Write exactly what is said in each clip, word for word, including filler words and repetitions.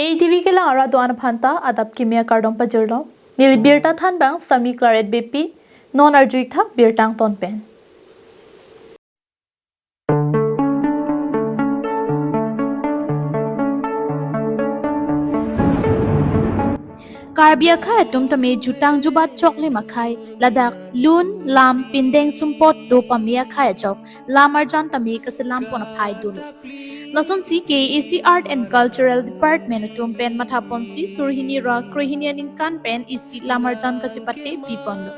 A T V kelang arat do-an aphan ta adap kimi akardom pajirlo. Neli birta thanbang Sami Claret Beypi, non arju-ik tha birta angton pen. Karbi akhei atum tame jutang jubat choklim akhei, ladak lun, lam, pindeng sumpot do pame akhei ajok, lam arjan tame kaselam pon aphai dolo. Lasonsi K A A C Art and Cultural Department atum pen mathaponsi surhini ra krehini aningkan pen isi lam arjan kachepate piponlo.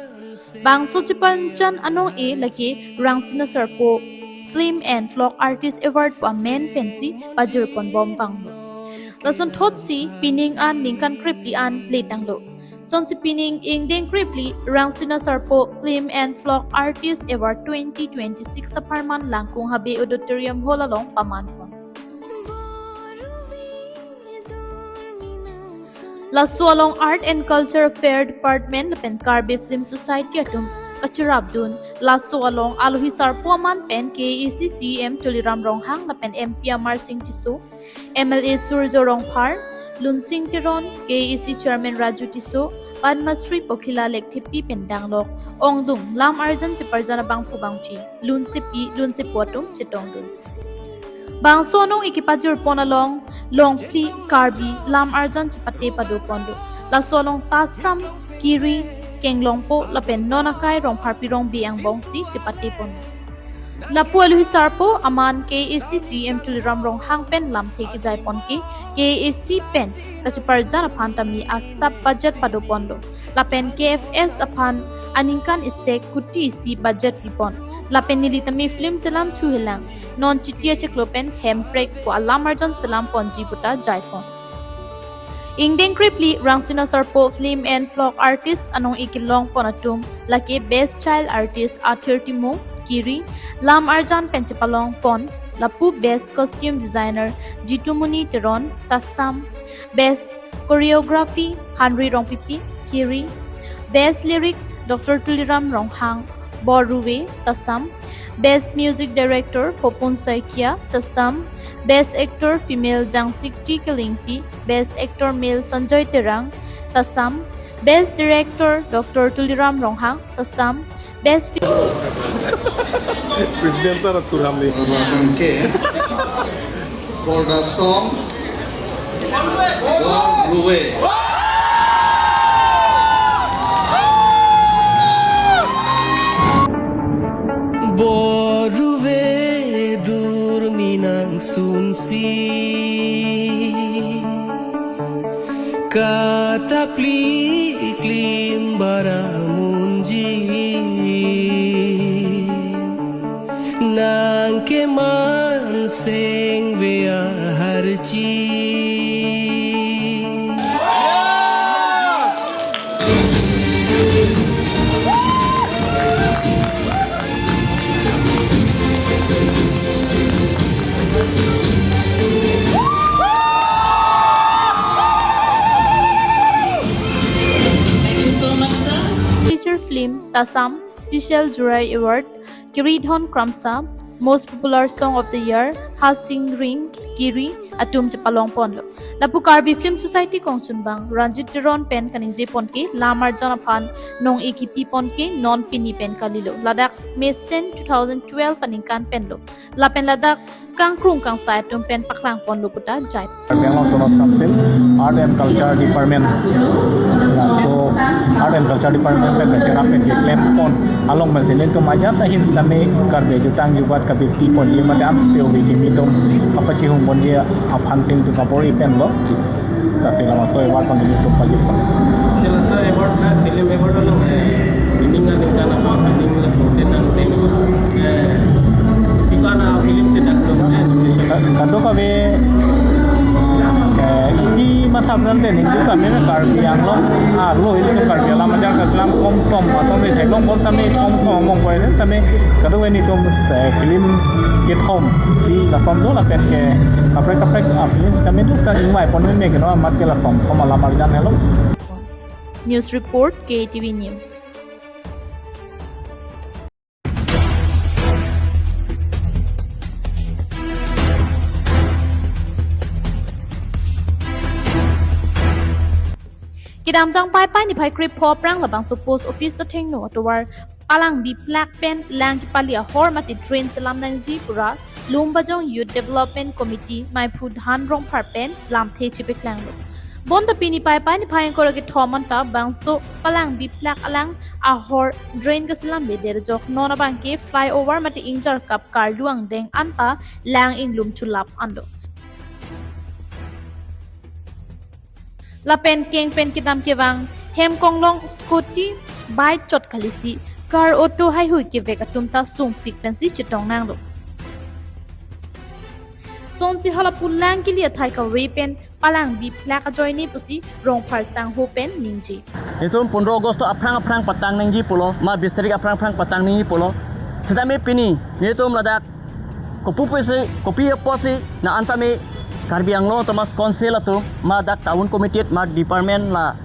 Bangso cheparjan anong-e lake Rangsina Sarpo Film and Vlog Artist Award pu amen pensi pajirpon bom vanglo. Lason thotsi pining an ningkan krephli an letanglo. Sonsi pining ingdeng krephli Rangsina Sarpo Film and Vlog Artist Award twenty twenty-six apharman Langkung Habe Auditorium Hall along pamanpon. Laso along Art and Culture Fair Department lapen Karbi Film Society atum kachirapdun. Laso along alohi sarpo aman pen K A A C C E M Tuliram Ronghang lapen M P Amarsing Tisso, M L A Surjya Rongphar, Lunsing Teron, K A A C Chairman Raju Tisso, Padma Shri Pokhila Lekthepi pen danglok ongdung lam arjan cheparjan abangphu bangphi, lunsepi lunsepo atum chetongdun. Bangso anong-e kepajirpon along longphli Karbi lam arjan chepate padoponlo. Laso along Tassam, Kiri, Kenglongpo lapen non akai Rongpharpi Rongbi angbongsi chepatepon. Lapu alohi sarpo aman K A A C C E M Tuliram Ronghang pen lamthe kejaiponke K A A C pen kacheparjan aphan tame asap budget padoponlo. Lapen K F S aphan aningkan isi kuti isi budget pipon. Lapen neli tame film selam thuhelang. Non Chiti achiklo pen Hemprek pu alam arjan selam ponji puta jaipon. Ingdeng krephli Rangsina Sarpo Film and Vlog Artist anong-e kelongpon atum lake Best Child Artist Athir Timung, Kiri, lam arjan pen chepalongpon, lapu Best Costume Designer Jitumoni Teron, Tassam, Best Choreography Henry Rongpipi, Kiri, Best Lyrics Doctor Tuliram Ronghang, Boruve, Tassam, Best Music Director Popon Saikia, Tassam, Best Actor Female Jangsikti Kelingpi, Best Actor Male Sanjoy Terang, Tassam, Best Director Doctor Tuliram Ronghang, Tassam, Best Fi- President sir Turam ni. Bangke. For the song, Boruve. Boruve durmi nangsunsi katapli klim bara munji. Nangkeman sengve aharchi. Thank you so much, sir. Feature film Tassam Special Jury Award, Kiridhon Kramsa, Most Popular Song of the Year, Hasing Ring, Kiri, atum chepalongponlo. Lapu Karbi Film Society kongchunbang Ranjit Teron pen kaningjeponke lam arjan aphan nong-e kepiponke non pini pen kalilo. Ladak mesen two thousand twelve aningkan penlo. Lapen ladak kangkrung kangsai atum pen paklangponlo puta jai. Karbi Anglong Autonomous Council Art and Culture Department. Laso Art and Culture Department pen cherap pen keklempon along pensi nelitum ajat ahin sitame Karbi ajutang jubat kepipipon ye mate amsi ove kimi atum kapachihungpon ye aphan si nelitum kabor-i penlo. Lasi labangso award pen nelitum pajirpon. Laso award na film award lo, eh, winning aningkan apa, winning le content nang tem, eh, ikan a film si dak lo, eh, nomination. Ka-, kadokave, eh, isi mathap nangte ningje kami me Karbi Anglong, ah, lo, ilitum Karbi alam ajar kaselam komsom, asam le theklongpon sitame komsom among koi sitame, kadokave nelitum, eh, film kethom, di lason do lapen ke kaprek kaprek, ah, film sitame do sita ingvaiponme keno amat ke lason, kom alam arjan helo. News report, K T V News. Kedamtang Paipai niphai krepho aphrang labangso post office athengno atovar palangbi plak pen lang kepali ahor mate drain selam nangji pura Lumbajong Youth Development Committee Maiphu Dhan Rongphar pen lamthe chepaklanglo. Bonta pini Paipai niphai ingkoi ra kethom anta bangso palangbi plak alang ahor drain kaselamle derjok non abangke flyover mate ingjarkap karlu angdeng anta lang inglum chulap an do. Lapen keng pen kedam kevang hem konglong scooty, bike chot kalisi car auto haihui kevek atum ta sungpik pensi chetong nanglo. Sonsi halapu lang kili athai kave pen palangbi plak ajoine pusi Rongphar sangho pen ningje. Itum pondro August aphrang aphrang patang nangji pulo, ma bis tarik aphrang aphrang patang nangji pulo. Sitame pini, nitum ladak kopi pusi, kopi apotsi, na anta me Karbi Anglong Autonomous Council atum, ma dak town committee, ma department la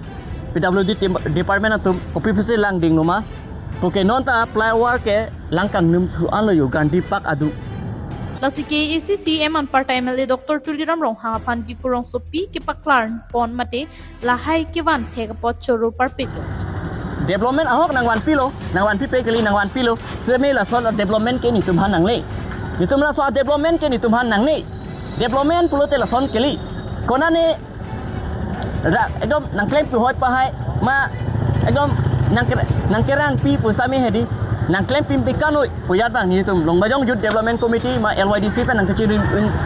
P W D tim-, department atum, kopi pusi lang dingno ma. Puke non ta flyover ke lang kangnum thu anlo yo Gandhi Park adu. Lasi K A A C C M anparta M L A Doctor Tuliram Ronghang aphan Diphu rongsopi kepaklar pon mate lahai kevan thek apot choro parpiklo. Development ahok nangvanpilo, nangvanpipe kali nangvanpilo. Seme lason development ke nitum aphan nangle. Nitum lason development ke nitum aphan nangne. Development pulote lason kali. Konane ra, ekdom nangklem pi hoi pahai ma ekdom nangker-, nangkerangpi pusitame hedi nangklem pim pikanoi puyat bang nitum Lumbajong Youth Development Committee ma L Y D C pen nangkachiri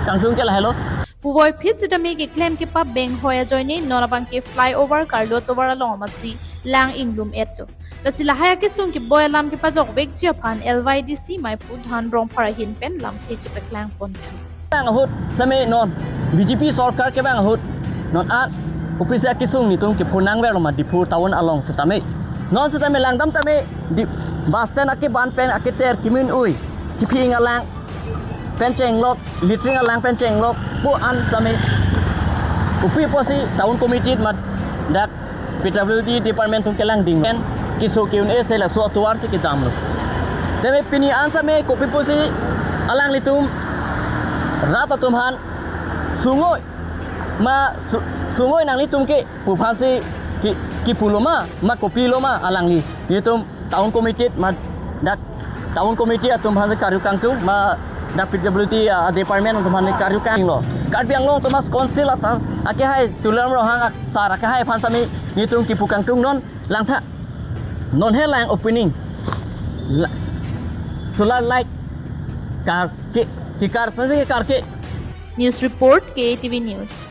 kangtung ke lahelo. Puvoiphit sitame keklem kepabeng hoi ajoine non abangke flyover karlu atovar along amatsi lang inglum etlo. Lasi lahai akesung keboi alam kepajokvekji aphan L Y D C Maiphu Dhan Rongphar ahin pen lamthe chepaklang ponthu. Bang ahut seme non B J P sorkar kevang ahut non a office akesung nitum kephonangverlo ma Diphu town along sitame. Non sitame langdam tame di bus stand akeban pen aketer kimin ui kipi ingalang pen chenglok, latrine alang pen chenglok pu an tame kopi pusi town committee ma dak P W D department atum kelang ding pen keso ke-un-e se laso atovar si kedamlo. Tame pini an tame kopi pusi alanglitum rat atum aphan sungoi ma su-, sungoi nanglitum ke pu aphansi ki, kipulo ma, ma kopilo ma alangli. Nitum town committee ma dak town committee atum aphan karju kangtung ma dak P W D, ah, department atum aphan karju kanglo. Karbi Anglong Autonomous Council ata akehai Tuliram Ronghang ak sar akehai aphan tame nitum kipu kangtung non langtha. Non he lang opening. La-, solar light karke, kekar pensi karke. News report K A T V News.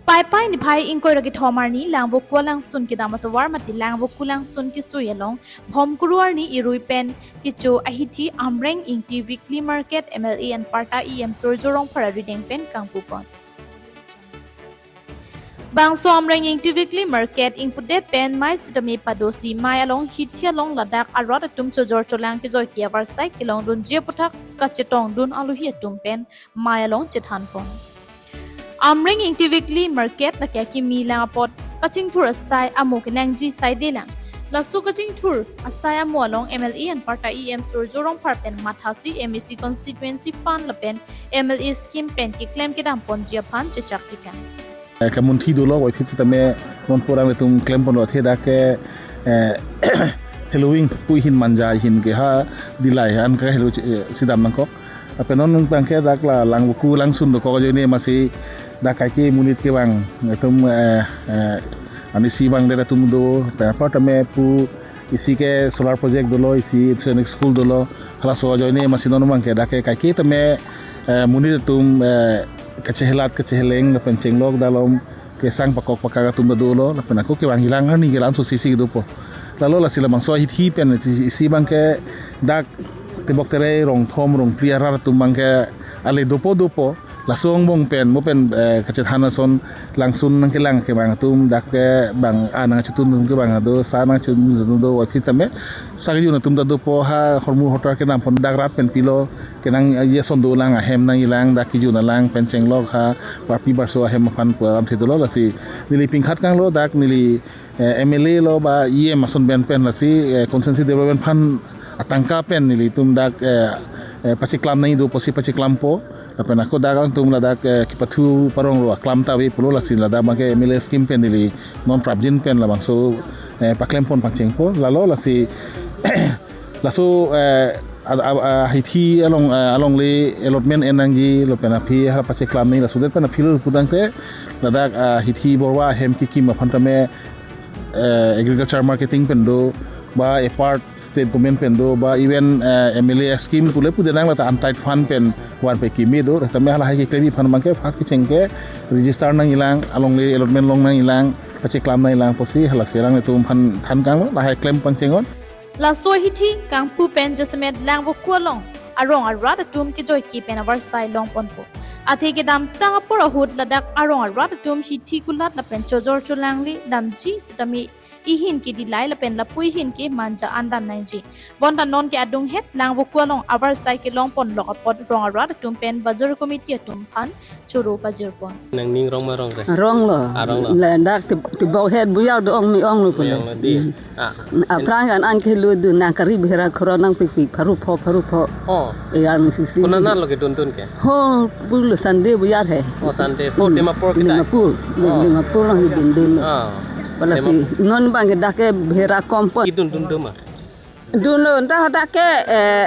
Paipai niphai ingkoi ra kethom arni Langvoku alangsun kedam atovar mate Langvoku langsun kesui along Bhomkuru arni irui pen kecho ahithi Amreng Ingti Weekly Market M L A anparta E M Surjya Rongphar arideng pen kangpupon. Bangso Amreng Ingti Weekly Market ingpudet pen mei sitame padosi mei along hithi along ladak arat atum chojor cholang kejoike avarsai kelongdunji aputhak kachetongdun alohi atum pen mei along chethanpon. Amreng Ingti Weekly Market lake akimi lang apot kachingthur asai amo kenangji saidelang. Laso kachingthur asai amo along M L A anparta E M Surjya Rongphar pen mathasi M A C constituency fund lapen M L A scheme pen keklem kedamponji aphan chechak tikang. Eh, kamunthi dolo, voiphit sitame non pura atum klemponlo athe dak ke, eh, Halloween pu ahin manja ahin ke ha dilai an ka Halloween, eh, si dam nangkok. Lapen non nung tangke dak la Langvoku langsun dokok ajoine masi dak kaike monit kevang atum, eh, eh, ani isi vangdet atum do, pen apar tame pu isi ke solar project dolo, isi sainik school dolo, halaso ajoine masi non abangke dak ke kaike tame, eh, monit atum, eh, kachehelat kacheheleng lapen chenglok dalom kesang pakok pakak atum ta dolo, lapen ako kevang hilang arni ke la-anso isi isi dopo. Lalo lasi labangso ahithi pen isi abangke dak tebok terei rong thom rong phli arat atum abangke ale dopo dopo, laso angbong pen mo pen, eh, kachethan ason langsun nangkelang kevang atum dak ke bang a nangchetun atum kevang ado, sa nangchetun atum do, voiphit tame sa kejun atum ta dopo, ha hormu hotar kenampon dak rat pen pilo, kenangji ason dolang, ahem nangjilang, dak kejun alang pen chenglok ha, parpi barso ahem aphan pu alamthe dolo, lasi neli pingkhat kanglo dak neli, eh, M L A lo ba E M ason pen pen lasi, eh, constituency development fund atangka pen nelitum dak, eh, eh, pacheklam nangji do pusi pacheklampo. Lapen ako dak alangtum ladak, eh, kepathu parong ro aklam ta ave pulo, lasi ladak abangke M L A scheme pen neli non prapjin pen labangso, eh, paklem pon pangchengpo. Lalo lasi laso, eh, a, a, a, hithi along, eh, alongle allotment en nangji lapen aphi hala pacheklam nangji laso det pen aphi lo pudangte ladak, ah, hithi borwa ahem kekim aphan tame, eh, agriculture marketing pen do ba apart state government pen do ba even, eh, M L A scheme kule pudenang lata untied fund pen vanpe kimi do. Tame halahai keklemji aphan abangke first kecheng ke register nangjilang, alongle allotment long nangjilang, pacheklam nangjilang pusi halasi alanglitum aphan than kanglo, lahai klem pangcheng-ot. Laso hithi kangpu pen jasemet Langvoku along arong arat atum kejoike pen avarsai longponpo. Athe kedamtang apor ahut ladak arong arat atum hithi kulat lapen chojor cholangle damji sitame ihin ke Dillai lapen lapu ihin ke Manja an dam nangji. Bonta non ke adunghet Langvoku along avarsai kelongponlok apot rong arat atum pen bajar committee atum aphan choro pajirpon. Nangning rong ma rong re? Rong lo. Ah, rong lo. Ladak te, tebok het buyar do ong me-ong lo pulo. Ong lo di. Hmm. Ah. Aphrang an an kelo dun nang kari bihera khoro nangpikpik pharu pho, pharu pho. Oh. Eyan sisi. Konat lo kedun dun ke? Ho, pulo Sunday buyar he. Oh, Sunday. Ho, hmm. Dimapur kita? Dimapur. Oh. Dimapur nang dun dun. Ah. Pala si Dimapur. Non abangke dak ke bihera kompon. Kedun dun dun ma? Dunlo, dak dak ke, eh,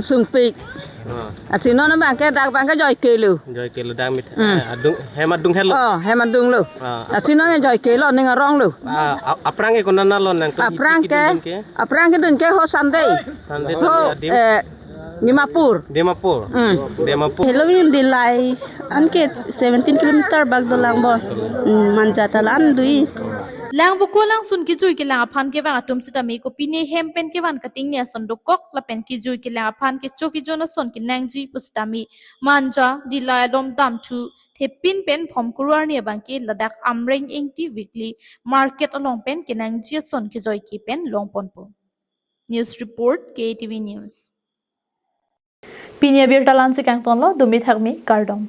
sungpik. Ah. Lasi non abangke dak abangke joike lo. Joike lo dak mit. Hmm. Eh, adung, hem adunghet lo. Oh, hem adung lo. Ah, ap- Lasi non joike lo ning arong lo. Ah, a-, aphrang ke konat lo nangtum hithi kedun ke? Aphrang ke, aphrang kedun ke ho Sunday. Sunday ho, Sunday adim. Eh, Dimapur. Dimapur. Hmm. Dimapur. Helo Dillai anke seventeen kilometer bak dolang bo. Hmm, Manja ta la-an do-i. Langvoku alangsun kejui kelang aphan kevang atum sitame kopine hem pen kevan kating ne ason dokok lapen kejui kelang aphan kecho kejun ason kenangji pusitame Manja, Dillai along damthu thepin pen phom kurwar ni abangke ladak Amreng Engti weekly market along pen kenangji ason kejoike pen longponpo. News report, K T V News. Pini abirta la-ansi kangtonlo, dumi thakmi, kardom.